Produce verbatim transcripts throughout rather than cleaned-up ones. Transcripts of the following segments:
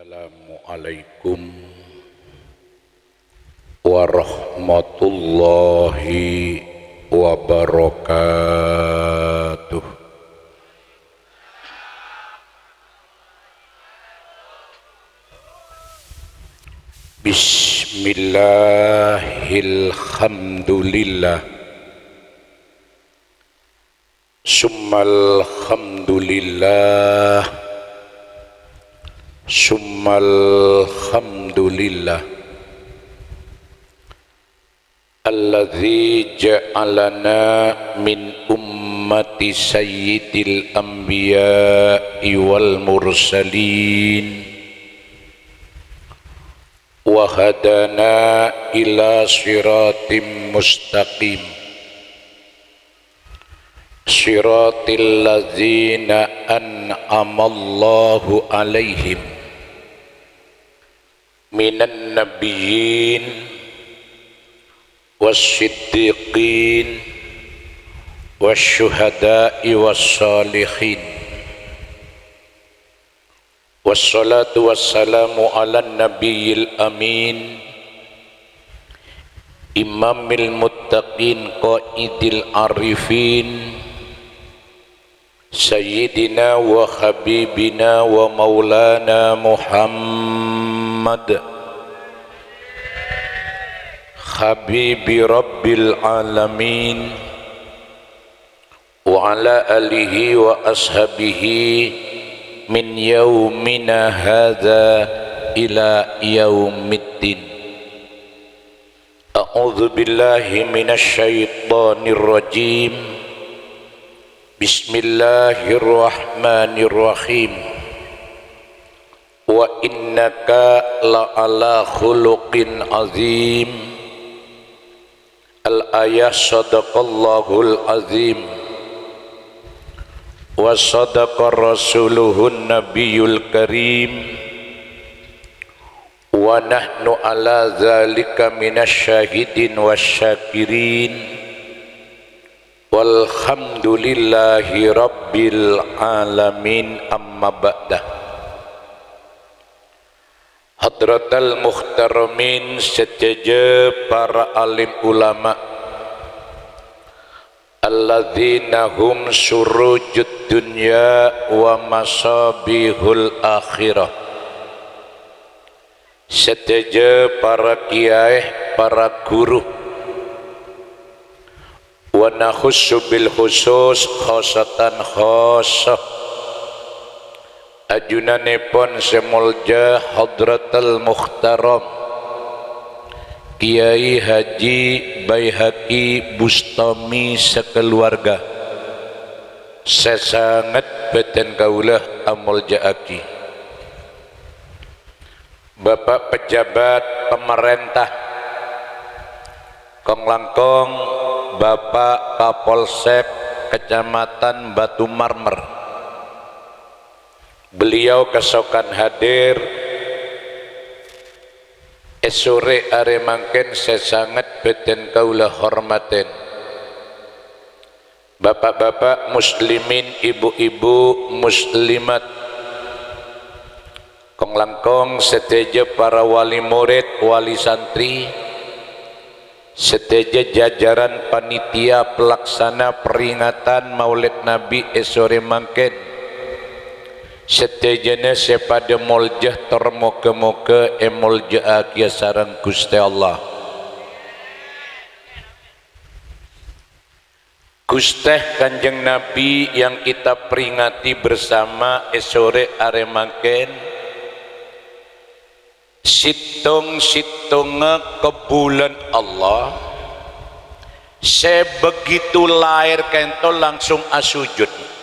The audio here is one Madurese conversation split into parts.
Assalamualaikum warahmatullahi wabarakatuh. Bismillahilhamdulillah. Summalhamdulillah. Summalhamdulillah. Alladzi ja'alana min ummati sayyidil anbiya'i wal mursalin. Wa hadana ila siratim mustaqim. Siratil ladzina an'amallahu alaihim minan nabiyyin was siddiqin was syuhada'i was salihin. Wassalatu wassalamu ala nabiyil amin, imamil muttaqin, qaidil arifin, sayyidina wa habibina wa maulana Muhammad, habibi rabbil alamin, wa ala alihi wa ashabihi min yaumina hadza ila yaumiddin. A'udzu billahi minasy syaithanir rajim. Bismillahirrahmanirrahim. Wa innaka la'ala khuluqin azim. Al-ayah, sadaqallahul azim. Wa sadaqa rasuluhun nabiyul karim. Wa nahnu ala dzalika minasy syahidin wasy syakirin. Walhamdulillahi rabbil alamin, amma ba'da. Hadratal muhtaramin, sadhâjâ para alim ulama, alladzina hum surujud dunya wa masabihul akhirah. Sadhâjâ para kiyaè, para ghuru, wa nakhussu bil khusus, khosatan khosoh, ajunanèpon sè molja Hadratal Muhtaram Kiai Haji Baihaqi Bustami sakaluwarga, sè sanget bhâdhân kaulâ amolja'aghi. Bapak pejabat pemerintah, kong-langkong Bapak Kapolsek Kecamatan Batu Marmer. Beliau kasokan hadir è sorè arè mangkèn sè sanget bhâdhân kaulâ hormatè. Bapak-bapak muslimin, ibu-ibu muslimat, kong-langkong sadhâjâ para wali murid, wali santri, sadhâjâ jajaran panitia pelaksana peringatan Maulid Nabi è sorè mangkèn, sadhâjâna sè padâ molja tor moghâ-moghâ èmolja'aghiyâ sareng Ghustè Allah. Ghustè Kanjeng Nabi yang kita peringati bersama è sorè arè mangkèn, sèttong-sèttongnga kabulân Allah sè begitu lahèr ka'ènto langsung asujud.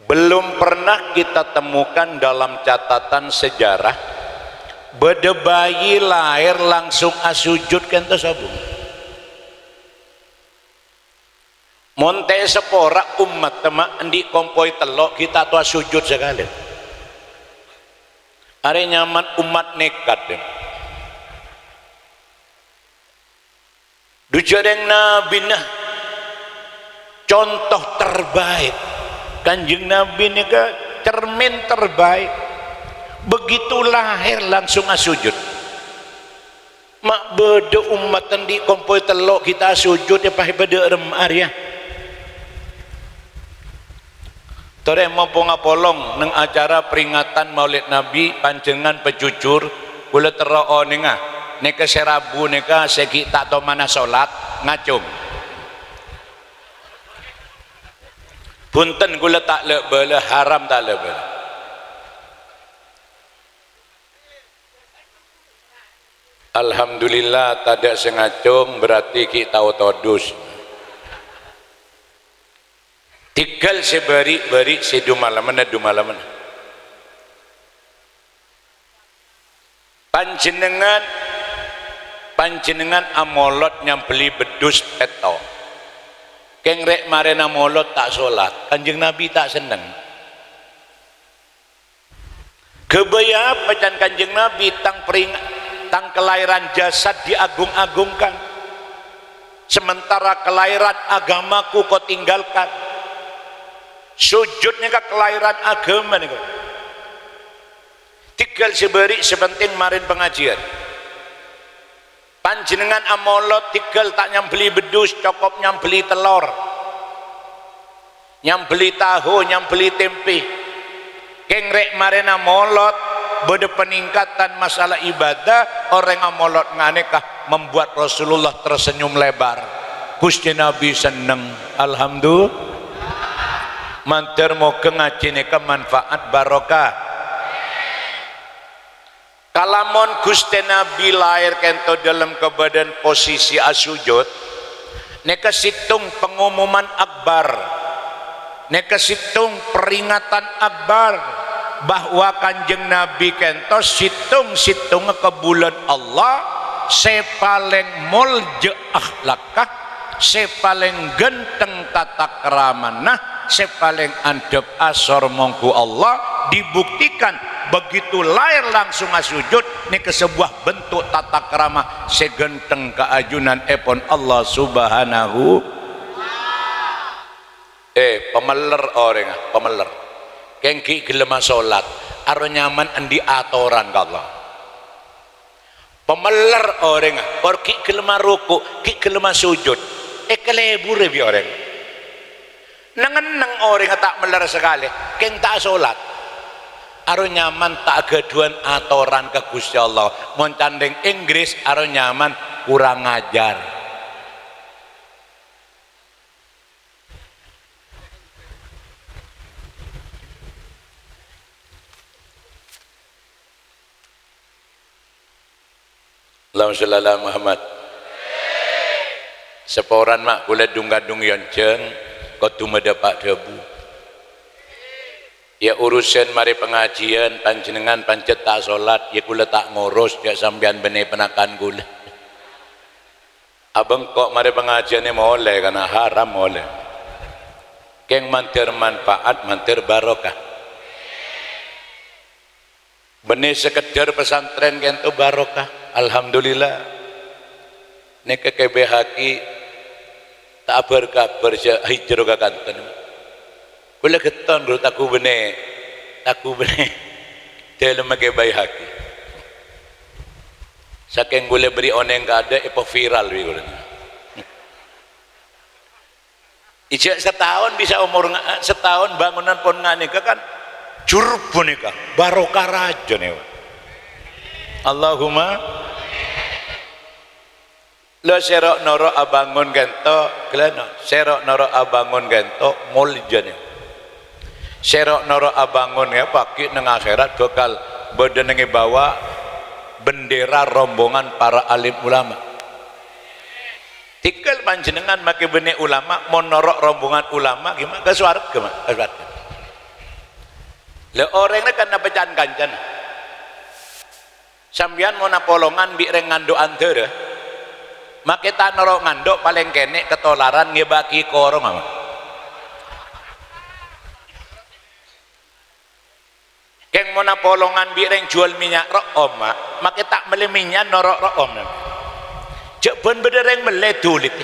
Belum pernah kita temukan dalam catatan sejarah, bâdâ bayi lahèr langsung asujud ka'ènto sabung. Mon ta' èsapora ommatta ma' andi' kompoy tello' ghi' ta' towa sujud sakalè. Arè nyamana ommat nekat, ya. Dhu jhâreng Nabbhina, contoh terbaik. Kanjeng Nabbhi nèka Cermin terbaik. Begitu lahir langsung asujud. Ma' bâdâ ommat andi' kompoy tello' ghi' ta' asujud, èpa-èpadâ'â remma arèya. Torè mompo ngapolong neng acara peringatan Maulid Nabi, panjhennengngan pajhujhur, kaulâ terro onènga, nèka sè rabu nèka sè ghi' ta' tomana solat, ngacong. Bhunten, kaulâ ta' la'-bâlâ, haram ta' la'-bâlâ. Alhamdulillah, tadâ' sè ngacong, berarti ghi' tao todus. Tèghâl sè bâri'-bâri', sè dumalemmanna dumalemmanna. Panjhennengngan, panjhennengngan amolod nyambelli beddhus pètto'. Kèng rè' marèna molod ta' solat, Kanjeng Nabi ta' senneng. Ghâbây apa can Kanjeng Nabi, tang pering-, tang kelahiran jasad diagung-agungkan, sementara kelahiran agamaku kau tinggalkan? Sujud nèka kelahiran agama nèka. Tèghâl sè bâri' sè penting marèn pangajiân. Panjhennengngan amolod tèghâl ta' nyambelli beddhus, cokop nyambelli tellor, nyambelli taho, nyambelli tempe. Kèng rè' marèna molod, bâdâ peningkatan masalah ibadah, orèng amolod nganèka membuat Rasulullah tersenyum lebar. Ghustè Nabi senneng. Alhamdulillah. Mandhâr moghâ ngajhi nèka manfaat barokah. Kalamon Ghustè Nabi lahèr kènto dâlem kabâdâ'ân posisi asujud, nèka sèttong pengumuman akbar, nèka sèttong peringatan akbar bahwa Kanjeng Nabi kènto sèttong-sèttongnga ka bulân Allah sè palèng molja akhlakka, sè palèng ghântheng tata kramana, sè palèng andhâp asor mongghu Allah, dibuktikan begitu lahèr langsung asujud, nèka sebuah bentuk tata krama sè ghântheng kaajunan èpon Allah Subhanahu. Eh, pameller orèngnga, pameller. Kèng ghi' ghellem asolat, aro nyaman andi' atoran ka Allah. Pameller orèngnga, or ghi' ghellem aruku', ghi' ghellem asujud. Èkalèburè bi' orèng. Neng-enneng orèngnga ta' meller sakalè, kèng ta' asolat. Aro nyaman ta' aghâdhuwân atoran ka Ghustè Allah. Mon can rèng Inggris, aro nyaman kurang ajar. Allahumma sholli ala Muhammad. Saporana, Ma', kaulâ dhung-kadhung èyonjhâng, kodhu madhâpa' dhâbu. Ya, urusan marè pangajiân, panjhennengngan panjhât ta' asolat, ya kaulâ ta' ngoros, jhâ' sampèyan bânnè ponakan kaulâ. Abâ' engko' marè pangajiân molè, kana haram molè. Kèng mandhâr manfaat, mandhâr barokah. Bânnè sekedar pesantren kènto barokah. Alhamdulillah. Nèka Kè Baihaqi ta' abhâr-kabhâr jhâ' hijrah ka kanten. Kaulâ ghetton, Bro, tagghu bânnè, tagghu bânnè dâlemma Kè Baihaqi. Sakèng kaulâ bâri' onèng kaadâ', èpaviral bi' kaulâ. Ijâ sataon bisa omor nga-, sataon bangunan pon nga' nèka kan jhur panèka, barokah rajâ nèka. Allahumma. Lho, sè ro'-noro' abângon kènto, ghellâ' no, sè ro'-noro' abângon kènto moljâ nèka. Sè ro'-noro' abângon nèka paghi' neng akhèrat bhâkal bâdâ neng è bâbâ bendera rombongan para alim ulama. Tèngghâl panjhennengngan makè bânnè ulama, mon noro' rombongan ulama, ghi ma' ka sowarghâ, ma', ka sowarghâ. Lha, orèng rèya kan apa can-kancana. Sampèyan mon apolongan bi' rèng nganḍhu'ân dârâ, makè ta' noro' nganḍhu' palèng kènè' katolaran ngèbâ'âghi korong, apa? Kèng mon apolongan bi' rèng juwâl mènnya' ro'om, ma', makè ta' mellè mènnya' noro' ro'om. Jhâ' bân bâdâ rèng mellè dhulit.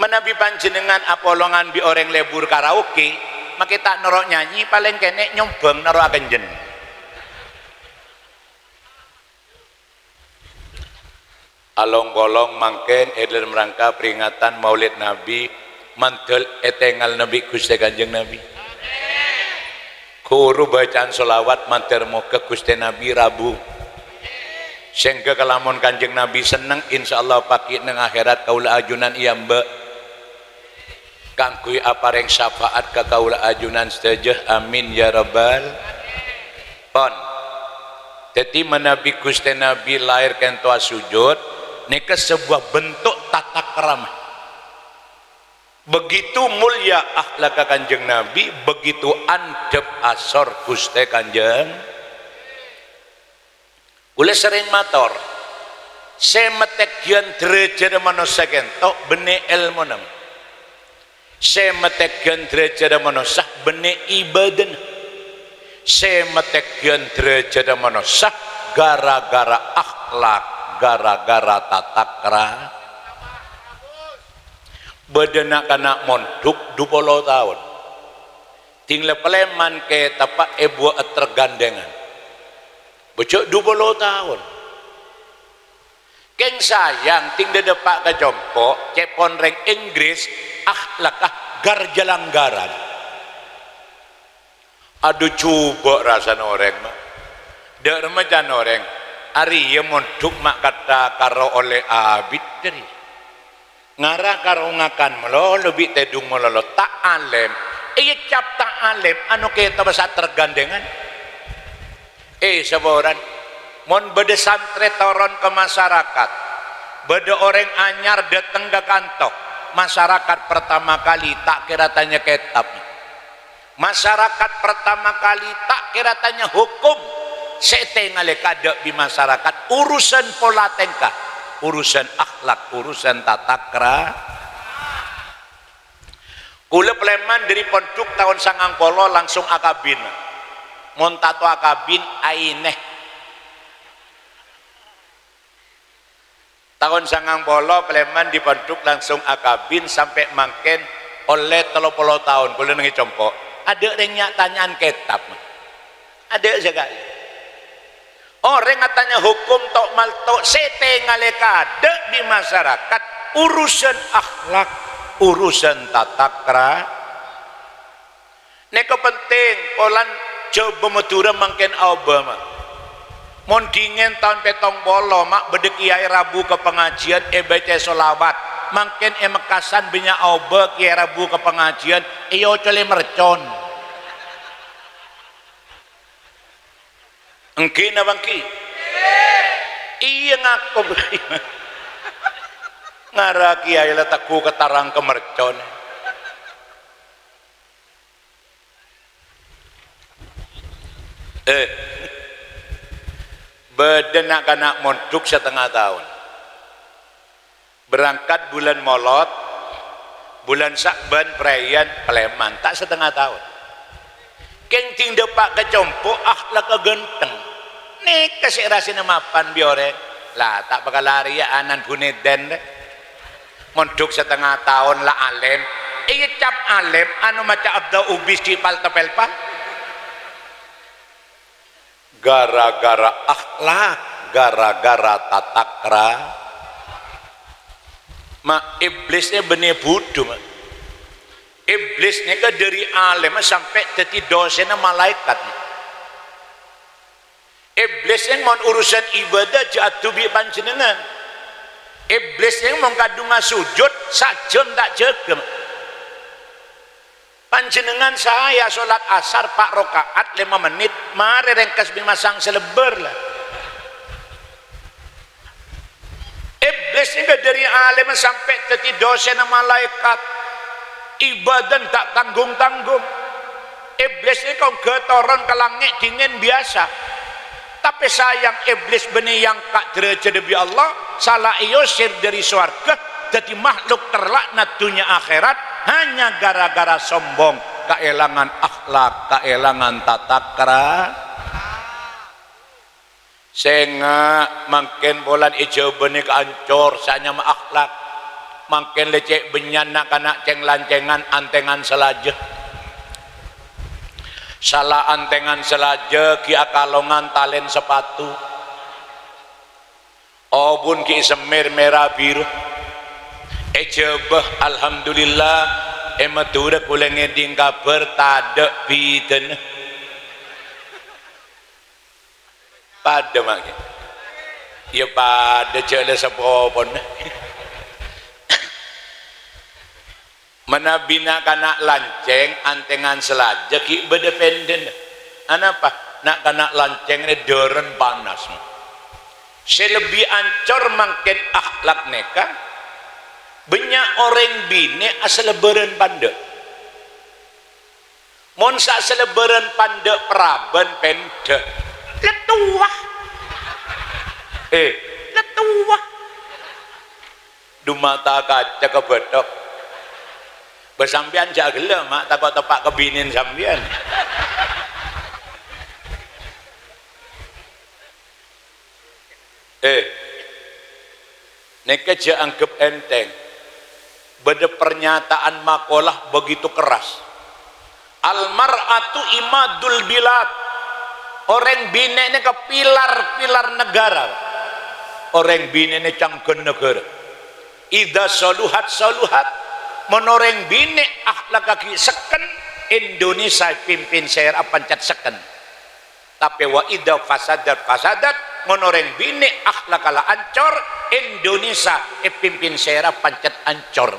Manabi panjhennengngan apolongan bi' orèng lebur karaoke, make ta' noro' nyanyi, palèng kènè' nyombhâng noro' akenjen. Along-polong mangkèn è dhâlem rangka peringatan Maulid Nabi, mandhâr ètengal Nabi Ghustè Kanjeng Nabi. Ghuru bacaan sholawat mandhâr moghâ Ghustè Nabi rabu. Sèngghâ kalamon Kanjeng Nabi senneng, insyaallah paghi' neng akhèrat kaulâ ajunan èyambâ' kaangghuy aparèng syafaat ka kaulâ ajunan sadhâjâ. Amin, ya rabbal. Pon. Dhâddhi, manabi Ghustè Nabi lahir kènto asojud, nèka sebuah bentuk tata krama. Begitu mulia akhlakka Kanjeng Nabi, begitu andhâp asor Ghustè Kanjeng. Kaulâ serrèng mator, sè matènggiyân dârâjhâddhâ manossa kènto bânnè èlmona. Sè matènggiyân dârâjhâddhâ manossa bânnè ibâdâna. Sè matènggiyân dârâjhâddhâ manossa ghârâ-ghârâ akhlak, ghârâ-ghârâ tata kra-, Bâdâ na'-kana' mondhuk dupolo taon. Ding la palèman kètabbhâ èbuwâ'â trek ghândhângan. Bâjâ' dupolo taon. Kèng sayang, ding dhâddhâ pa' ka compo', cèpon rèng Inggris, akhlakka ghâr-jhâlângghârân. Adhu, jhubâ' rassana orèng, ma'. Dâ' remma can orèng, arèya mondhuk ma' katta karo ollè abit dhâri. Ngara karo ngakan malolo bi' tèdung malolo, ta' alèm. Èyècap ta' alèm, ano kètabbhâ satrek ghândhângan. Eh, saporana, mon bâdâ santrè toron ka masarakat, bâdâ orèng anyar dâteng ka kanto, masarakat pertama kali ta' kèra tanya kètab. Masarakat pertama kali ta' kèra tanya hokom. Sè ètengalè kaadâ' bi' masarakat, urusan pola tèngka, urusan akhlak, urusan tata kra-, Kaulâ palèman dhâri pondhuk taon sangang polo langsung akabin. Mon tanto akabin, ainè. Taon sangang polo palèman dhâri pondhuk langsung akabin sampè' mangkèn ollè tello polo taon, kaulâ neng è compo'. Adâ' rèng nya'-tanya'an kètab. Adâ' sakalè. Orèng atanya hokom to'-malto' sè ètengalè kaadâ' bi' masarakat, urusan akhlak, urusan tata kra-, Nèka penting, polana Jhâbâ Madhurâ mangkèn aobâ, ma'. Mon dhingèn taon pèttong polo, ma', bâdâ kèyaè rabu ka pangajiân èbâca'è sholawat. Mangkèn è Mekkasân bânnya' aobâ kèyaè rabu ka pangajiân, èocolè mercon. Èngghi napa èngghi? Iyâ, ngako. Ngara kèyaè la tegghu ka tarang ka mercon. Eh, bâdâ na'-kana' mondhuk satengnga taon. Berangkat bulân Molot, bulân Sya'ban parèyan palèman, ta' satengnga taon. Kèng ding dâpa' ka compo' akhlakka ghântheng. Nèka sè rassèna mapan bi' orèng. La, ta' bhâkal arèya anan bhunèdhân, rè. Mondhuk satengnga taon la alèm. Ècap alèm, ano maca abdal ubis ghi' pal-tepèlpal. Gara-gara akhlak, gara-gara tata kra-, ma' Iblis nè bânnè budhu, ma'. Iblis nèka dhâri alèmma sampè' dhâddhi dosèna malaèkat. Iblis nè mon urusan ibâdâ jhâ' adhu bi' panjhennengngan. Iblis nè mon kadhungnga sujud, sajhâm ta' jâgâ, ma'. Panjhennengngan saè asholat asar pa' raka'at lèma mennit, marè rèngkes bi' masang sè lebbâr, la. Iblis nèka dhâri alèmma sampè' dhâddhi dosèna malaèkat. Ibâdâna ta' tanggung-tanggung. Iblis nèka ongghâ toron ka langngè' dhingèn biyasa. Tapè sayang, Iblis bânnè èangka' dârâjhâddhâ bi' Allah, sala èosèr dhâri sowarghâ, dhâddhi makhluk terlaknat dhunnya akhèrat, hanya gara-gara sombong, kaèlangan akhlak, kaèlangan tata kra-, Sènga' mangkèn polana è Jhâbâ nèka ancor, sè anyama akhlak. Mangkèn lè cè' bânnya' na'-kana' cèng-lancèngan antèngan salajâ. Sala antèngan salajâ ghi' akalongan talèn sapatu. Obun ghi' semmèr mèra biru. È Jhâbâ, alhamdulillah, è Madhurâ kulâ ngèdhing kabhâr tadâ' bhidhâna. Padâ, Ma', ghi? Iyâ, padâ, jhâ' la sapopona. Manabi na'-kana' lancèng antèngan salajâ ghi' bâdâ pèndhâna. Anapa? Na'-kana' lancèng rè dhârân panas. Sè lebbi ancor mangkèn akhlak nèka, bânnya' orèng binè' asalebbhârân pandâ'. Mon sa-, salebbhârân pandâ' parabân pèndhâ. Lettowa. Eh, lettowa. Dumata kaca ka bâthok. Bâ sampèyan jhâ' ghellâ', Ma', tako' teppa' ka binèn sampèyan. Eh, nèka jhâ' anggep ènthèng. Bâdâ pernyataan makalah begitu keras. "Al mar'atu imadul bilad." Orèng binè' nèka pilar-pilar naghârâ. Orèng binè' nè cangghâna naghârâ. "Idza saluhat saluhat." Mon orèng binè' akhlakka ghi' sekken, Indonesia èpimpin sèra pancèt sekken. Tapè wa idza fasadat fasadat, mon orèng binè' akhlakka la ancor, Indonesia èpimpin sèra pancèt ancor.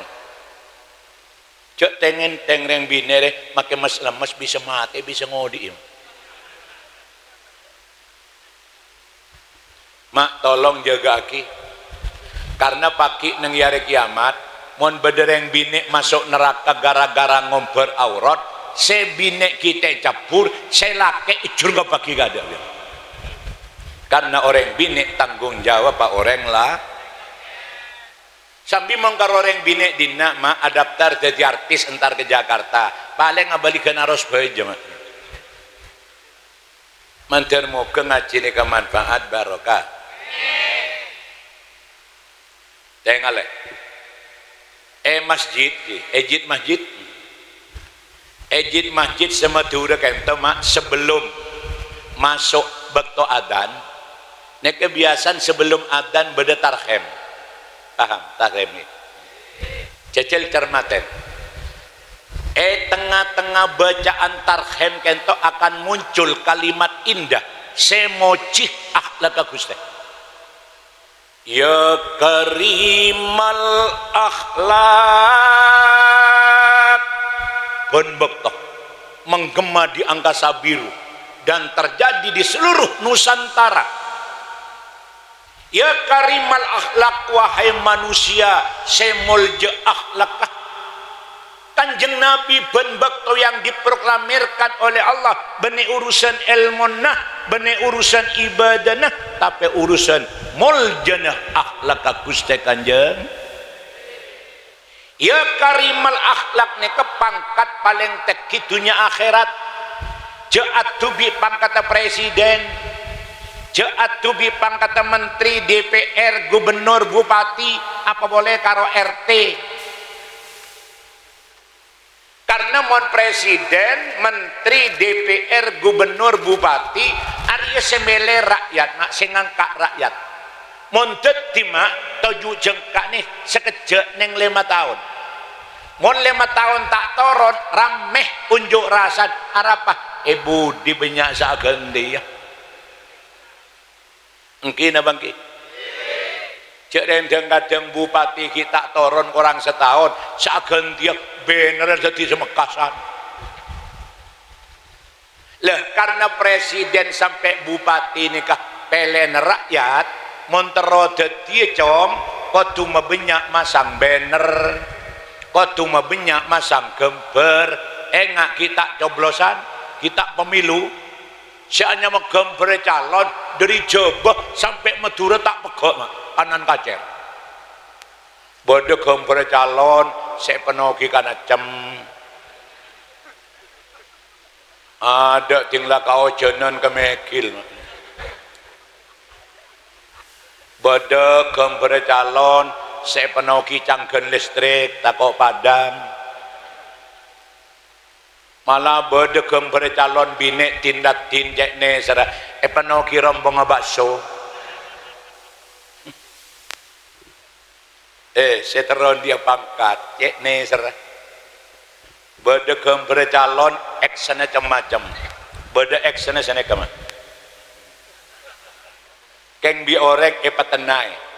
Jhâ' tèng-ènthèng rèng binè' rè, makè mes-lemmes bisa matè, bisa ngodhi'i. Ma', tolong jâgâ'aghi. Karna pagghi' neng è arè kiyamat, mon bâdâ rèng binè' maso' naraka ghârâ-ghârâ ngombhâr aurat, sè binè' ghi' ta' ècabbhur, sè lakè' èjhur ngabâghi kaadâ'. Karna orèng binè' tanggung jawab pa orèng la-, sambi mon karo orèng binè' dinna', Ma', adaptar dhâddhi artis entar ka Jakarta, palèng abâli ghân aros bhâi, jâ, Ma'. Mandhâr moghâ ngajhi nèka manfaat, barokah. Tèngalè. È masjid, è jid masjid. È jid masjid sè Madhurâ kènto, Ma', sebelum maso' bâkto adzan, nèka biyasana sebelum adzan bâdâ tarhem. Paham tarhem nèka? Jhâjhâl cermatè. È tengnga-tengnga bâcaan tarhem kènto akan muncul kalimat indah sè mojhi akhlakka Ghustè. "Ya karimal akhlak." Bân bâkto menggema di angkasa biru dan terjadi di seluruh Nusantara. Ya karimal akhlak, wahai manusia sè molja akhlakka. Kanjeng Nabi bân bâkto yang diproklamirkan oleh Allah, bânnè urusan èlmona, bânnè urusan ibadana, tapè urusan moljana akhlakka Ghustè Kanjeng. Ya karimal akhlak nèka pangkat palèng tèngghi dhunnya akhèrat. Jhâ' adhu bi' pangkatta presiden, jhâ' adhu bi' pangkatta menteri, D P R, gubernur, bupati, apa polè karo R T. Karna mon presiden, menteri, D P R, gubernur, bupati, arèya sè mèlè ra'yat, Ma', sè ngangka' ra'yat. Mon dhâddhi, Ma', toju' jhâ' ngangka' nè sakejjhâ' nèng lèma taon. Mon lèma taon ta' toron, rammè unjuk rasana. Arapa? È budi bânnya' sè aghântèya. Èngghi napa èngghi? Jhâ' rèng dhâng-kadhâng bupati ghi' ta' toron korang sataon, sè aghântèya bannèrra dhâddhi sè mekkasan. Lah, karna presiden sampè' bupati nèka pèlèna ra'yat, mon terro dhâddhiyâ, Com, kodhu mabânnya' masang banner, kodhu mabânnya' masang ghâmbhâr. Enga' ghi' ta' coblosan, ghi' ta' pemilu. Sè anyama ghâmbhârrâ calon, dhâri Jhâbâ sampè' Madhurâ ta' pegghâ', Ma', kanan kacèr. Bâdâ ghâmbhârrâ calon sè èpènoghi kanaccem. Adâ' ding la kaojhânan ka mèghil. Bâdâ ghâmbhârrâ calon sè èpènoghi cangghân listrik, tako' padam. Mala bâdâ ghâmbhârrâ calon binè' din-raddhin cè' nèserra, èpènoghi rompongnga bakso. Eh, sè terro andi' pangkat, cè' nèserra. Bâdâ ghâmbhârrâ calon, X-na cem-macem. Bâdâ X-na sanèka, ma'. Kèng bi' orèng èpatenna'è.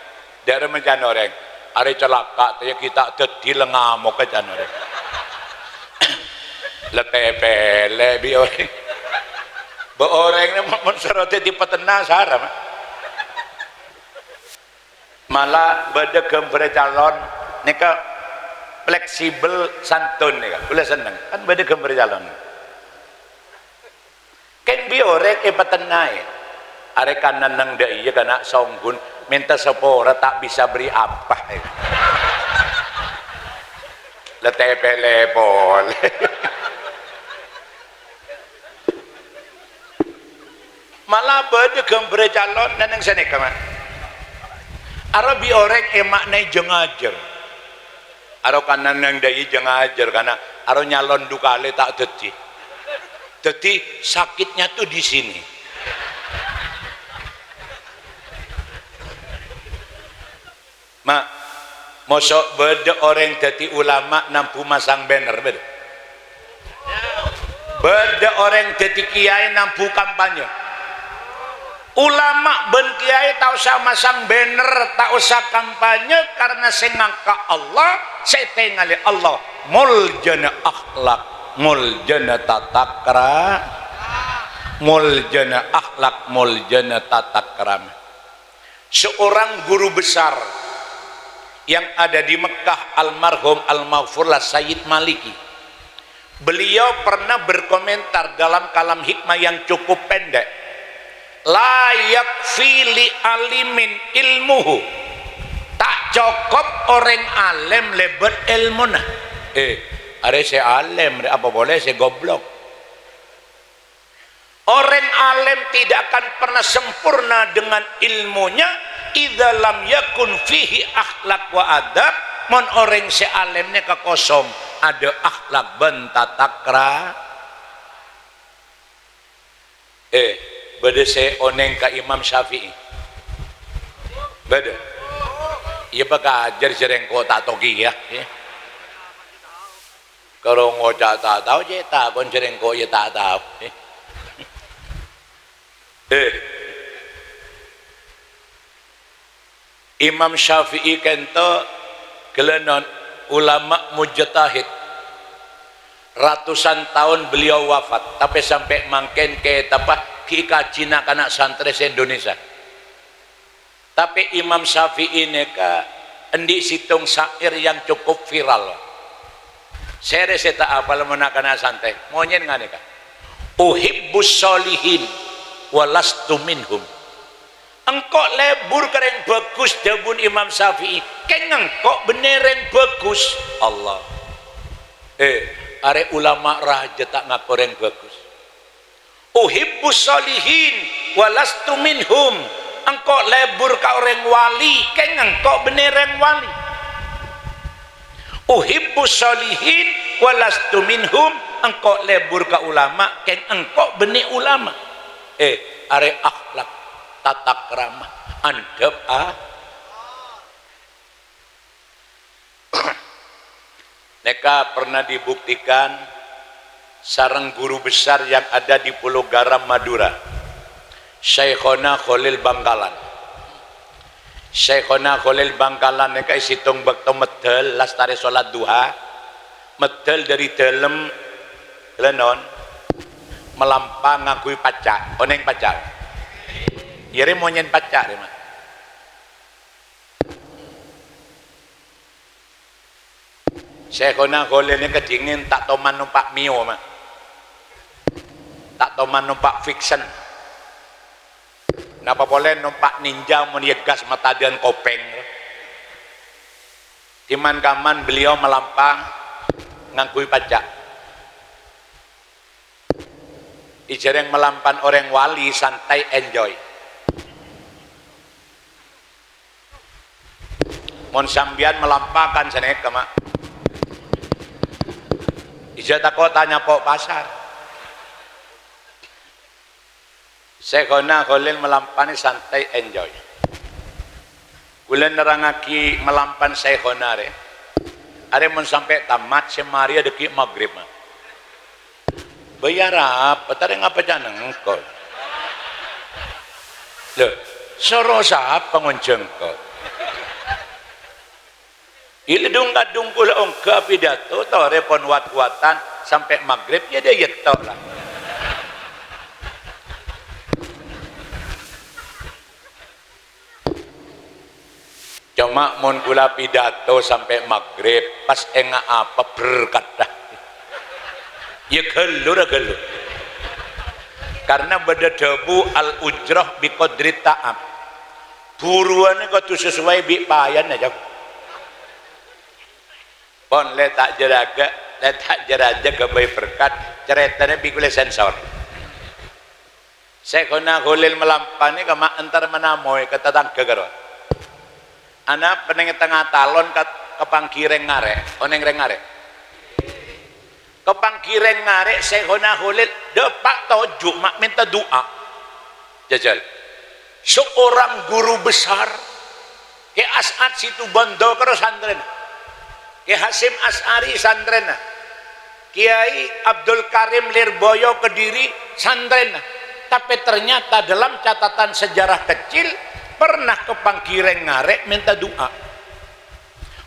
Dâ'remma can orèng, "Arè calaka', ta' iyâ ghi' ta' dhâddhi la ngamok," can orèng. La tèpèlè bi' orèng. Bâ orèng mon, mon soro dhâddhi patenna' sara, ma'. Mala bâdâ ghâmbhârrâ calon nèka fleksibel santun nèka. Kaulâ senneng, kan bâdâ ghâmbhârrâ calon. Kèng bi' orèng èpatenna'è. Arè kanenneng dâ' iyâ kana' songgun, mènta sapora ta' bisa bâri' apa. La tèpèlè polè. Mala bâdâ ghâmbhârrâ calon nèng sanèka, ma'. Arè bi' orèng èma'naè jâng-ajâng. Arè kanenneng dâ' iyâ jâng-ajâng, kana' arè nyalon du kalè ta' dhâddhi. Dhâddhi, sakitnya tuh di sini. Ma', moso' bâdâ orèng dhâddhi ulama nambu masang banner, bâdâ? Bâdâ orèng dhâddhi kiyaè nambu kampanye. Ulama bân kiyaè ta' osa masang banner, ta' osa kampanye, karna sè ngangka' Allah, sè ètèngalè Allah. Moljâna akhlak, moljâna tatakrama. Moljâna akhlak, moljâna tatakrama. Seorang guru besar yang ada di Mekah, almarhum Al-Maghfurlah Sayyid Maliki. Beliau pernah berkomentar dalam kalam hikmah yang cukup pendek, "La yakfi li alimin ilmuhu." Ta' cokop orèng alèm lèbât èlmona. Eh, arè sè alèm, apa polè sè goblok. Orèng alèm tidak akan pernah sempurna dengan ilmunya, idza lam yakun fihi akhlak wa adab, mon orèng sè alèm nèka kosong, adâ' akhlak bân tatakra-, eh, bâdâ sè onèng ka Imam Syafi'i? Bâdâ? Iyâ, pakajâr jârèng ko' ta' tao kèya, eh. Karo ngoca' ta' tao, cè' takon jârèng ko' iyâ ta' tao. Eh. Imam Syafi'i kento ghellânon ulama mujtahid. Ratusan taon beliau wafat, tapè sampè' mangkèn kètabbhâ ghi' èkajhi na'-kana' santrè sè Indonesia. Tapè Imam Syafi'i nèka andi' sèttong syair yang cukup viral. Sèrè sè ta' apal mon na'-kana' santrè, monyèn nganèka, "Uhibbus sholihin wa lastu minhum." "Engko' lebur ka rèng bhâghus," dhâbuna Imam Syafi'i, "kèng engko' bânnè rèng bhâghus." Allah. Eh, arè ulama rajâ ta' ngako rèng bhâghus. "Uhibbus sholihin wa lastu minhum." Engko' lebur ka orèng wali, kèng engko' bânnè rèng wali. "Uhibbus sholihin wa lastu minhum." Engko' lebur ka ulama, kèng engko' bânnè ulama. Eh, arè akhlak, tatakrama, andhâp, ah. Nèka pernah dibuktikan sareng guru besar yang ada di Pulau Garam, Madura, Syaikhona Kholil Bangkalan. Syaikhona Kholil Bangkalan nèka è sèttong bâkto meddhâl lastarè sholat duha, meddhâl dâri dâlem, ghellânon, malampang ngangghuy paca'. Onèng paca'? Iyâ rè, monyèn paca' rè, ma'. Syaikhona Kholil nèka dhingèn ta' toman nompa' Mio, ma'. Ta' toman nompa' Vixion. Napa polè nompa' Ninja mon iyâ gas matadhân kopèng. Diman-kaman beliau malampang ngangghuy paca'. Èjhârèng malampang orèng wali, santai, enjoy. Mon sampèyan malampakan sanèka, Ma'. Ijâ tako' ta' nyapo' pasar. Syaikhona Kholil malampana santai, enjoy. Kaulâ nerrangngaghi malampan Syaikhona rè. Arè mon sampè' tamat, sè marèya dhâggi' maghrib, Ma'. Bâjâ arapa, ta' rèng apa ca' nengko'? Lho, soro sapa ngonjhâng ko'? Ilè dhung-kadhung kaulâ ongghâ pidato, torè pon wat-kowatan sampè' maghrib, yâ dhâ' yetto la. Coma mon kaulâ pidato sampè' maghrib, pas enga' apa berkadhâ. Yâ ghâllu ra ghâllu. Karna bâdâ dhâbu, "Al-ujrah bi qadri ta'ab." Buruwânna kodhu sesuai bi' payana, jâ. Pon lè ta' jârâjâ, lè ta' jârâjâ ghâbây berkat, carètana bi' kaulâ sensor. Syaikhona Kholil malampana ka ma' entar manamoy ka tatangghâ karo. Ana' pennèng tengnga talon ka, ka pangghi rèng ngarè', onèng rèng ngarè'. Ka pangghi rèng ngarè' Syaikhona Kholil, dâpa' toju', Ma', mènta du'a. Jajal. Seorang guru besar, Kè As'ad Situbondo karo santrèna. Kè Hasyim Asy'ari santrèna. Kiai Abdul Karim Lirboyo Kediri santrèna. Tapè ternyata dalam catatan sejarah kecil, pernah ka pangghi rèng ngarè' mènta du'a.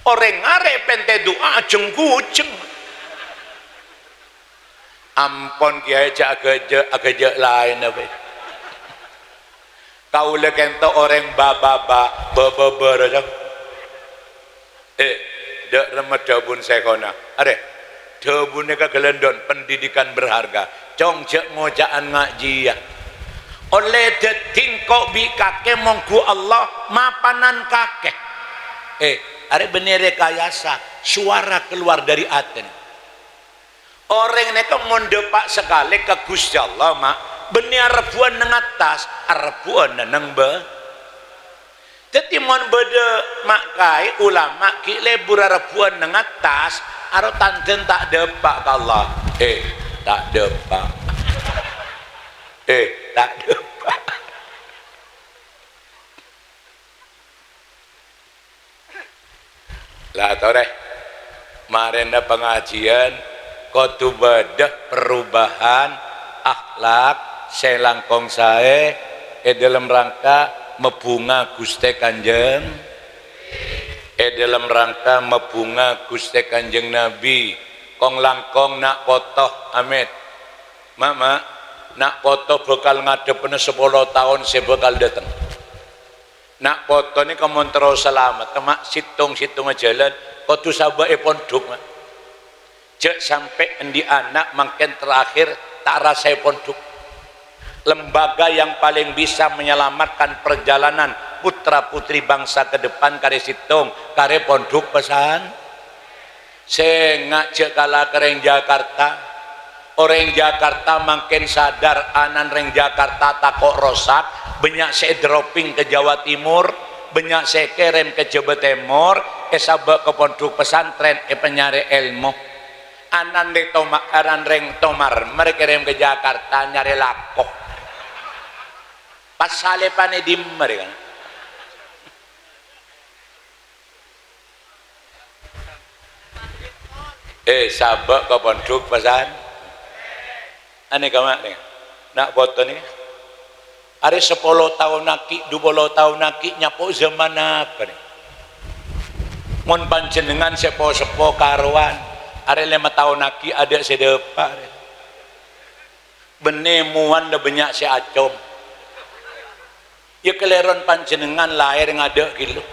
Orèng ngarè' pèntè du'a, jhâng-ghujhâng. Ampon, Kiai, jhâ' aghâjâ', aghâjâ' laènna bhâi. Kaulâ kènto orèng ba-, ba-, ba-, ba-, ba-, bârâ, jhâng. Eh, dâ' remma dhâbuna Syaikhona. Arè, dhâbuna ka Gelandon, pendidikan berharga. Cong, jhâ' ngoca'an ngajiyâ. Ollè dhâddhi engko' bi' kakè mongghu Allah mapanan kakè. Eh, arè bânnè rekayasa, suara keluar dari atèna. Orèng nèka mon dâpa' sakalè ka Ghustè Allah, Ma', bânnè arebbhuwân neng attas, arebbhuwân neng bâ-, Dhâddhi, mon bâdâ ma' kaè ulama ghi' lebur arebbhuwân neng attas, aro tandhân ta' dâpa' ka Allah. Eh, ta' dâpa'. Eh, ta' dâpa'. La, torè. Marèna pangajiyân kodhu bâdâ perubahan akhlak sè langkong saè è dâlem rangka mabhunga Ghustè Kanjeng, è dâlem rangka mabhunga Ghustè Kanjeng Nabi. Kong-langkong na' poto, amèt. Ma', ma', na' poto bhâkal ngadhebbhâna sapolo taon sè bhâkal dâteng. Na' poto nèka mon terro salamet, ma', sèttong-sèttongnga jhâlân kodhu sabâ' è pondhuk, ma'. Jhâ' sampè' andi' ana' mangkèn terakhir ta' arassa è pondhuk. Lembaga yang paling bisa menyelamatkan perjalanan putra-putri bangsa ke depan karè sèttong, karè pondhuk pesan. Sènga' jhâ' kala ka rèng Jakarta. Orèng Jakarta mangkèn sadar ana'na rèng Jakarta tako' rosak, bânnya' sè èdropping ka Jawa Timur, bânnya' sè èkèrèm ka Jawa Tèmor, èsabâ' ka pondhuk pesantren èpanyarè èlmo. Ana'na rèng Toma-, ana'na rèng Tomar, marè èkèrèm ka Jakarta nyarè lako. Pas salèbhân è dimma rè, kan? Eh, sabâ' ka pondhuk pesan. Anè kamma' nè. Na' poto nè. Arè sapolo taon aghi', dupolo taon aghi', nyapo zaman apa nè? Mon panjhennengngan sè po-seppo karowan, arè lèma taon aghi' adâ' sè dâpa', arè. Bânnè mowana bânnya' sè acom. Yâ kalèron panjhennengngan laèr ngadâ' ghâllu.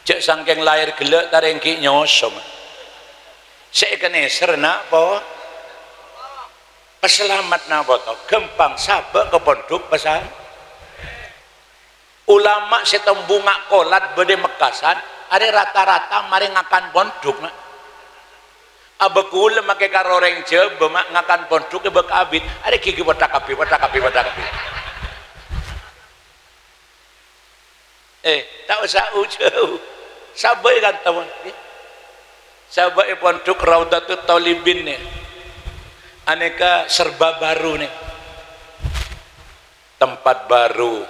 Jhâ' sangkèng laèr ghellâ' tarèng ghi' nyosom. Sè èkanèser na' po-, pasalamet na' poto, ghâmpang sabâ' ka pondhuk pesan. Ulama sè tembunga kolat bâdâ è Mekkasan, arè rata-rata marè ngakan pondhuk, ma'. Abâ kaulâ makè karo orèng Jhâbâ, ma', ngakan pondhuk è bâk abit, arè ghi' wèdhâ kabbhi, wèdhâ kabbhi, wèdhâ kabbhi. Eh, ta' osa ujâu. Sabâ' è kanto, mon. Sabâ' è pondhuk Raudhatut Thalibin, nè. Anèka serba baru, nè. Tempat baru,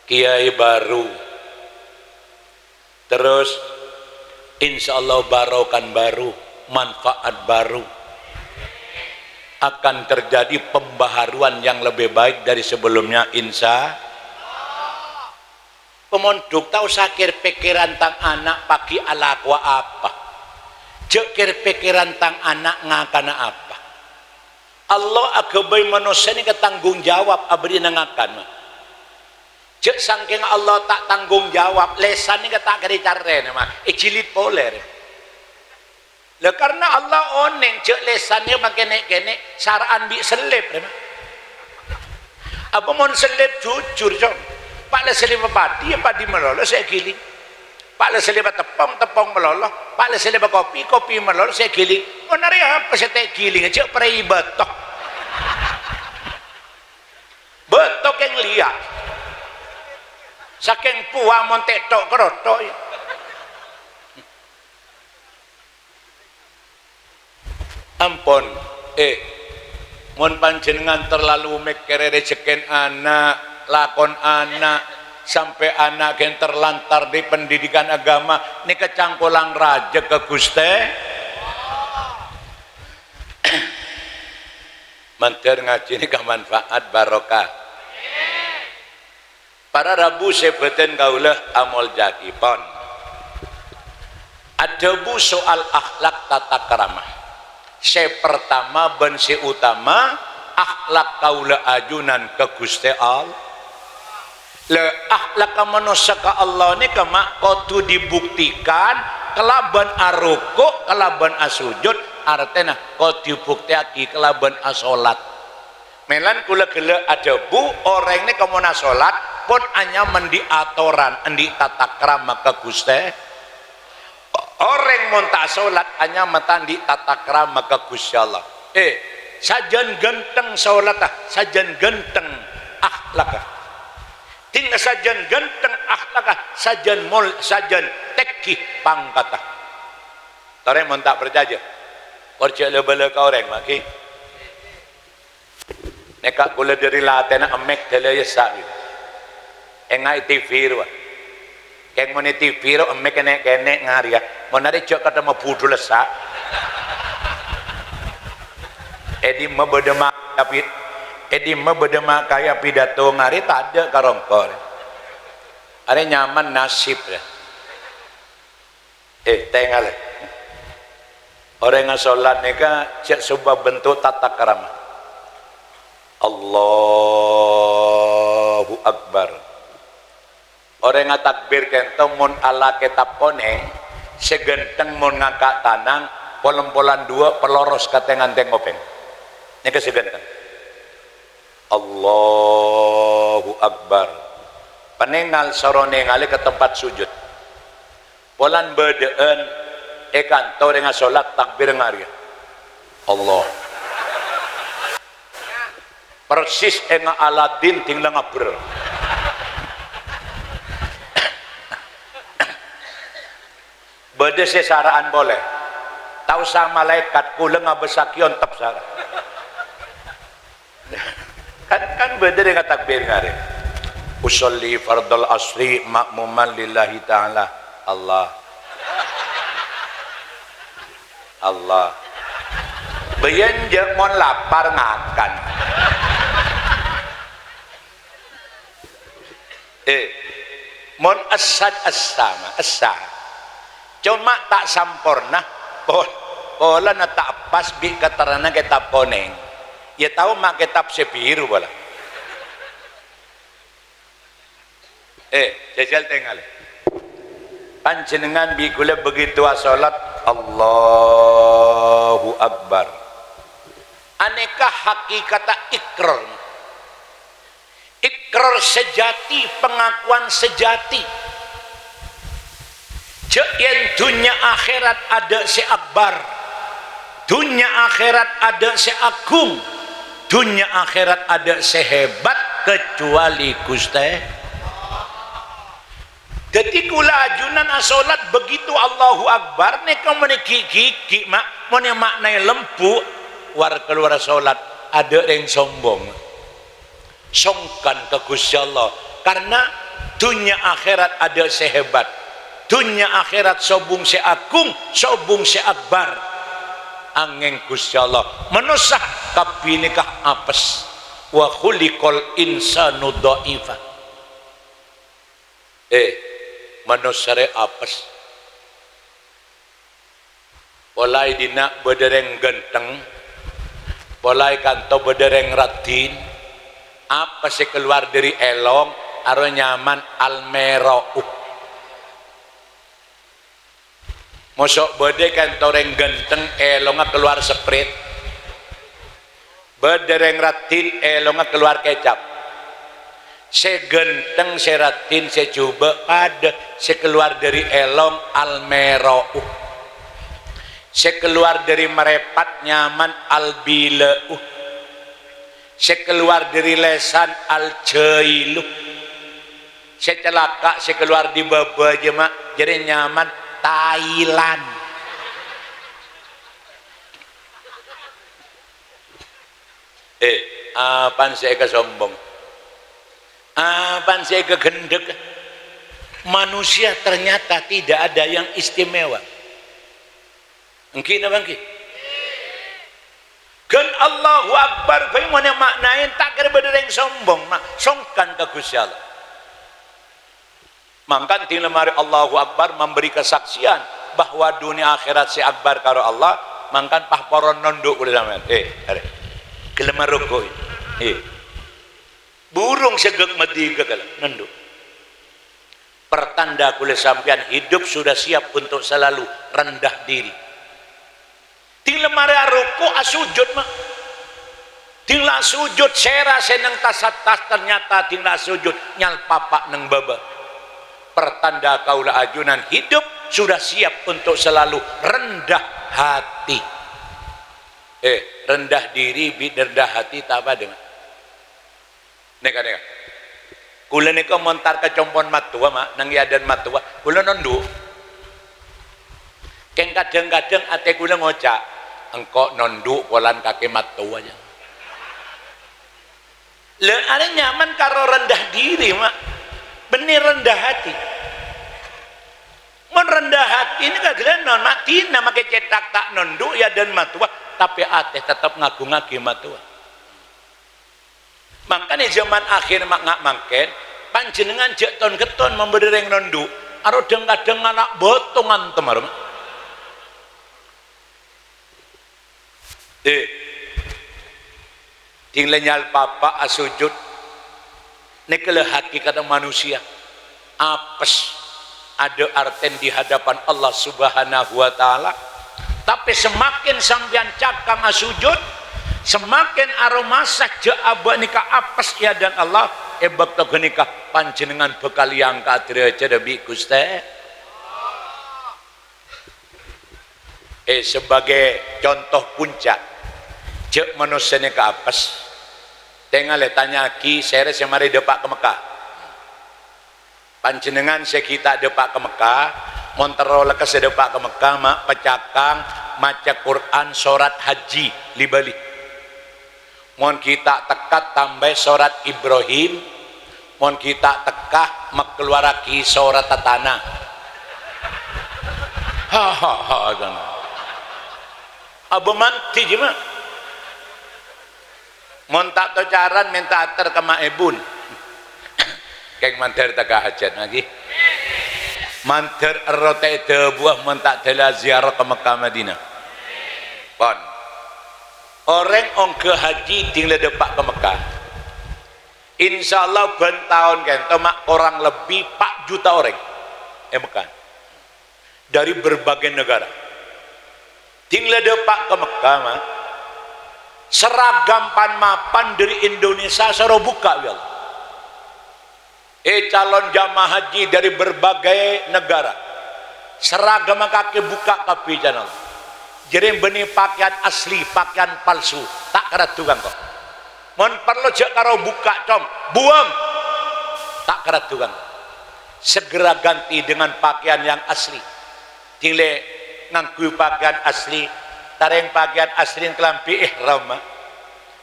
kiai baru. Terros, insyaallah barokah baru, manfaat baru. Akan terjadi pembaharuan yang lebih baik dari sebelumnya, insya. Pamondhuk ta' osa kèr-pèkkèran tang ana' paghi' alakowa apa. Jhâ' kèr-pèkkèran tang ana' ngakana apa. Allah aghâbây manossa nèka tanggung jawab abârri'âna ngakan, ma'. Jhâ' sangkèng Allah ta' tanggung jawab, lèsan nèka ta' kèra ècarrèna, ma'. Èjilid polè, rè. Lah, karna Allah onèng jhâ' lèsan nèka mangkèn nè'-kènè' sara'an bi' sellèp, rè, ma'. Apa mon sellèp jujur, Cong? Pa' la sellèp paddhi, ya paddhi malolo sè èghiling. Pa' la sellèp teppong, teppong malolo. Pa' la sellèp kopi, kopi malolo sè èghiling. Mon arè apa sè ta' èghiling? Jhâ' prèi bâto. Bâto kèng lèya'. Sakèng powa mon tètho' karotho', ya. Ampon, eh, mon panjhennengngan terlalu mèkkèrè rejhekkèn ana', lakon ana', sampè' ana' ghân terlantar dâri pendidikan agama, nèka cangkolang rajâ ka Ghustè. Mandhâr ngajhi nèka manfaat, barokah. Para rabu sè bhâdhân kaulâ amoljâ'aghi, pon. Adhâbu soal akhlak tata krama. Sè partama bân sè utama, akhlak kaulâ ajunan ka Ghustè Allah. Lè, akhlakka manossa ka Allah nèka, ma', kodhu dibuktikan kalabân aroko', kalabân asojud, artèna kodhu èbuktèyaghi kalabân asolat. Mèlan kaulâ ghellâ' adhâbu, orèng nèka mon asolat, pon anyaman andi' atoran, andi' tata krama ka Ghustè. Orèng mon ta' asolat, anyaman ta' andi' tata krama ka Ghustè Allah. Eh, sajân ghântheng solatta, sajân ghântheng akhlakka. Ding sajân ghântheng akhlakka, sajân mol-, sajân tèngghi pangkatta. Torè mon ta' parcajâ, parcajâ la bâlâ ka orèng, ma' ghi. Nèka kaulâ dâri latèna emmèk dâlâ essa, ghi. Èngaè T V rowa. Kèng mon è T V ro emmèk kènè'-kènè' ngarèya. Mon arè jhâ' katemmè budhu lessa. È dimma bâdâ ma-, tapi, è dimma bâdâ ma-, kaya pidato ngarè tadâ' karongkor. Arè nyaman nasib, ya. Eh, tèngalè. Orèng asolat nèka jhâ' sobâ bentuk tata krama. Allahu Akbar. Orèng atakbir kènto mon ala kètab konèng, sè ghântheng mon ngangka' tanang, polem-polem duwâ' paloros ka tèng-antèng kopèng. Nèka sè ghântheng. Allahu Akbar. Panèngal soro nèngalè ka tempat sujud. Polana bâdâ'ân è kanto rèng asolat takbir ngarèya. Allah. Persis ènga' Aladin ding la ngabbher. Bâdâ sè sara'an polè. Ta' osa malaèkat, kaulâ ngabâssaghi ontep sara. Kan, kan bâdâ rèng atakbir ngarè. "Usolli fardal asri ma'muman lillahi ta'ala." Allah. Allah. Bâjâ jhâ' mon lapar ngakan. Eh, mon essa, essa, ma, essa. Coma ta' samporna, pol-, polana ta' pas bi' katerranganna kètab konèng. Iyâ tao ma' kètab sè biru pola. Eh, jhâjhâl tèngalè. Panjhennengngan bi' kaulâ begitu asolat, Allahu Akbar. Anèka hakikatta ikrar. Ikrar sejati, pengakuan sejati. Jhâ' yèn dhunnya akhèrat adâ' sè akbar, dhunnya akhèrat adâ' sè agung, dhunnya akhèrat adâ' sè hebat kecuali Ghustè. Dhâddhi, kaulâ ajunan asolat begitu Allahu Akbar, nèka mon èghi'-ghighi', ma', mon èma'naè lembu', war-kalowar solat, adâ' rèng sombong. Songkan ka Ghustè Allah, karna dhunnya akhèrat adâ' sè hebat. Dhunnya akhèrat sobung sè agung, sobung sè akbar. Angèng Ghustè Allah, manossa kabbhi nèka apes. "Wa khuliqal insanu dha'ifa." Eh, manossa rè apes. Polaè dinna' bâdâ rèng ghântheng, polaè kanto bâdâ rèng raddhin, apa sè kalowar dâri èlong, aro nyaman Almero. Moso' bâdâ kanto rèng ghântheng, èlongnga kalowar Sprite. Bâdâ rèng raddhin, èlongnga kalowar kecap. Sè ghântheng, sè raddhin, sè jhubâ' padâ, sè kalowar dâri èlong Almero. Sè kalowar dâri marèpat nyaman Albilâ. Sè kalowar dâri lèsan Aljailu. Sè calaka' sè kalowar dâri bâbâ jâ, ma', jârèya nyaman Thailand. Eh, apaan sè èkasombong? Apaan sè èkaghândhâk? Manusia ternyata tidak ada yang istimewa. Èngghi napa èngghi? Ghân Allahu Akbar bhâi mon èma'naè, ta' kèra bâdâ rèng sombong, ma', songkan ka Ghustè Allah. Mangkana ding la marè Allahu Akbar memberi kesaksian bahwa dunia akhirat sè akbar karo Allah, mangkana pas poron nondhu' kaulâ sampèyan. Eh, arè. Ghellem maroko, eh. Burung sè ghâk-maddhi ghâk, nondhu'. Pertanda kaulâ sampèyan hidup sudah siap untuk selalu rendah diri. Ding la marè aroko', asojud, ma'. Ding la asojud, sèra sè neng tas-attas, ternyata ding la asojud, nyalpapa neng bâbâ. Pertanda kaulâ ajunan hidup sudah siap untuk selalu rendah hati. Eh, rendah diri bi' rendah hati ta' padâ, ma'. Nèka, nèka. Kaulâ nèka mon tar ka compo'na mattowa, ma', neng è adâ'na mattowa, kaulâ nondhu'. Kèng kadhâng-kadhâng atè kaulâ ngoca', "Engko' nondhu' polana kakè mattowa, jâ." Lha, arè nyaman karo rendah diri, ma'. Bânnè rendah hati. Mon rendah hati nèka ghellem non, ma', dina makè cèthak ta' nondhu' è adâ'na mattowa, tapè atè tettep ngagungngaghi mattowa. Mangkana è jhâman akhir ma-, nga-, mangkèn, panjhennengngan jhâ' ton-ghetton mon bâdâ rèng nondhu', aro dhâng-kadhâng ngala' bâto ngantem, aro. Eh, ding la nyalpapa asojud. Nèka la hakikatna manusia. Apes, adâ' artèna di hadapan Allah Subhanahu wa Ta'ala. Tapè samakèn sampèyan cakang asojud, samakèn aromasa jhâ' abâ' nèka apes è adâ'na Allah, è bâkto ghânèka panjhennengngan bhâkal èangka' dârâjhâddhâ bi' Ghustè. Eh, sebagai conto puncak, jhâ' manossa nèka apes. Tengalè, tanya'aghi sèrè sè marè dâpa' ka Mekkah. Panjhennengngan sè ghi' ta' dâpa' ka Mekkah, mon terro lekkas sè dâpa' ka Mekkah, ma-, pacakang maca Qur'an sorat haji li-bâli. Mon ghi' ta' tekka, tambâi sorat Ibrahim. Mon ghi' ta' tekka, makalowar aghi sorat tatana. Ha, ha, ha, jana. Abâ' mandhi, jhi, ma'. Mon ta' tocaran, mènta ater ka ma' èbun. Kèng mandhâr tekka hajhât, ngghi. Mandhâr èrro ta' èdhâbuwâ mon ta' dâla ziarah ka Mekkah Madinah. Pon. Orèng ongghâ haji ding la dâpa' ka Mekkah. Insyaallah bân taon kènto ma' korang lebbi pa' juta orèng è Mekkah. Dari berbagai negara. Ding la dâpa' ka Mekkah, ma'. Seragam pan-mapan dâri Indonesia soro bukka', ya Allah. Eh, calon jamaah haji dari berbagai negara. Seragamma kakè bukka' kabbhi, jana Allah. Jârèya bânnè pakèyan asli, pakèyan palsu. Ta' karaddhu kangko. Mon parlo jhâ' karo bukka', cong. Buwâng. Ta' karaddhu kangko. Segera ganti dengan pakaian yang asli. Dhinglè ngangghuy pakaian asli, tarèng pakaian asli kalambhi ihram.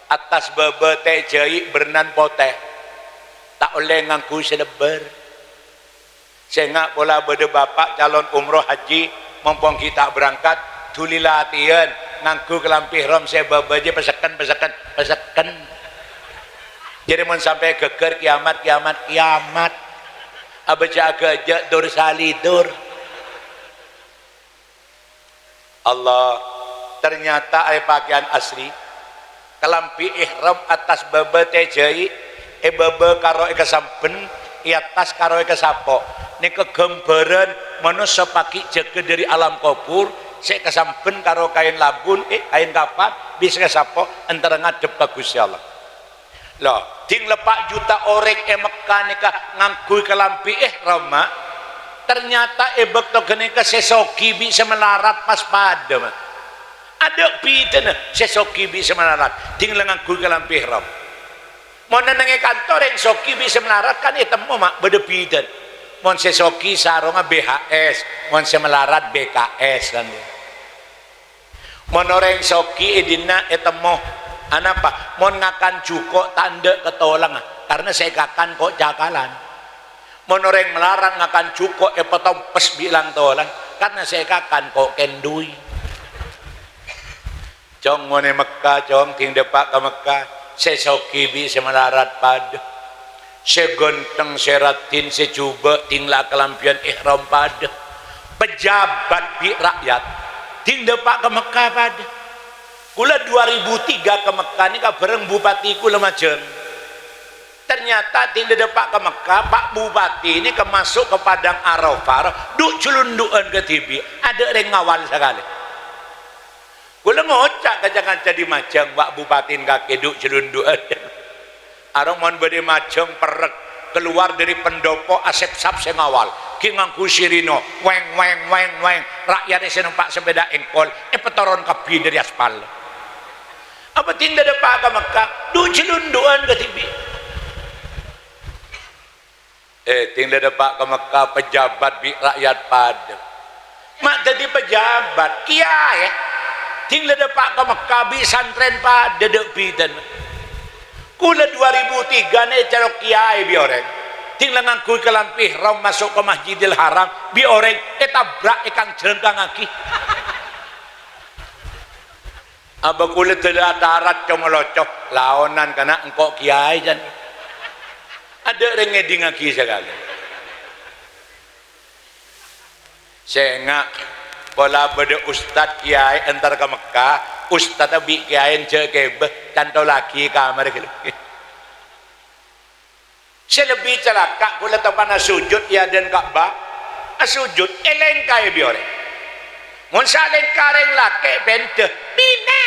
Attas bâbâ ta' jhâi' bârnana potè. Ta' ollè ngangghuy sè lebbâr. Sènga' pola bâdâ bapa' calon umroh haji, mompong ghi' ta' berangkat, dhuli latèyan, ngangghuy kalambhi ihram sè bâbâ jhâ' pasekken, pasekken, pasekken. Jârèya mon sampè' ghâggâr kiamat, kiamat, kiamat. Abâ' jhâ' ghâjâ dur salidur. Allah, ternyata arè pakaian asli, kalambhi ihram attas bâbâ ta' jhâi', è bâbâ karo è kasamben, è attas karo è kasapo'. Nèka ghâmbhârân manossa paghi' jâgâ dâri alam kobhur, sè kasamben karo kaèn labun, eh, kaèn kapan, bisa kasapo', entar ngadhep ka Ghustè Allah. Lho, dhing la pa' juta orèng è Mekkah nèka ngangghuy kalambhi ihram, Ma'. Ternyata è bâkto ghânèka sè soghi bi' sè malarat pas padâ, Ma'. Adâ' bhidhâna sè soghi bi' sè malarat, dhing la ngangghuy kalambhi ihram. Mon neng è kanto orèng soghi bi' sè malarat kan ètemmo, Ma', bâdâ bhidhâna. Mon sè soghi sarongnga B H S, mon sè malarat B K S kan. Mon orèng soghi è dinna' ètemmo, anapa? Mon ngakan jhuko' ta' endâ' katolangnga, karna sè èkakan ko' cakalan. Mon orèng malarat ngakan jhuko' èpatompes bi' lang-tolang, karna sè èkakan ko' kendhuy. Cong, mon è Mekkah, Cong, dhing dâpa' ka Mekkah, sè soghi bi' sè malarat padâ. Sè ghântheng, sè raddhin, sè jhubâ', dhing la kalambhiyân ihram padâ. Pejabat bi' ra'yat, dhing dâpa' ka Mekkah padâ. Kaulâ dua ribu tiga ka Mekkah nèka bhâreng bupati kaulâ majâng. Ternyata dhing dâ-, dâpa' ka Mekkah, Pa' Bupati nèka maso' ka Padang Arafah, dhu'-jhulundhu'ân kadhibi', adâ' rèng ngawal sakalè. Kaulâ ngoca' ka ca-kanca dhimajâng, "Wa' Bupati kakè dhu' jhulundhu'ân." Arèng mon bâdâ majâng perrek, kalowar dâri pendopo asepsap sè ngawal, ghi' ngangghuy sirina, weng, weng, weng, weng, ra'yat sè nompa' sepeda engkol, èpatoron kabbhi dâri aspal. Apa dhing la dâpa' ka Mekkah, dhu' jhulundhu'ân kadhibi'. Eh, dhing la dâpa' ka Mekkah, pejabat bi' ra'yat padâ. Ma' dhâddhi pejabat, kiyaè. Dhing la dâpa' ka Mekkah, bi' santrèn padâ dâ' bhidhâna. Kaulâ dua ribu tiga nè' ècalok kiyaè bi' orèng. Dhing la ngangghuy kalambhi ihram maso' ka Masjidil Haram, bi' orèng ètabrak, èkanjrengkangngaghi. Abâ' kaulâ dâlâ atarat comoloco, laonan kana' engko' kiyaè, jân. Adâ' rèng ngèdingngaghi sakalè. Sènga', pola bâdâ ustad kiyaè entar ka Mekkah, ustad bi' kiyaè jhâ' kèbâ, cantolaghi kamar ghâllu. Sè lebbi calaka', kaulâ teppa'na sujud è adâ'na Ka'bah, asujud, èlèngkaè bi' orèng. Mon salèngka rèng lakè' bhendhâ, binè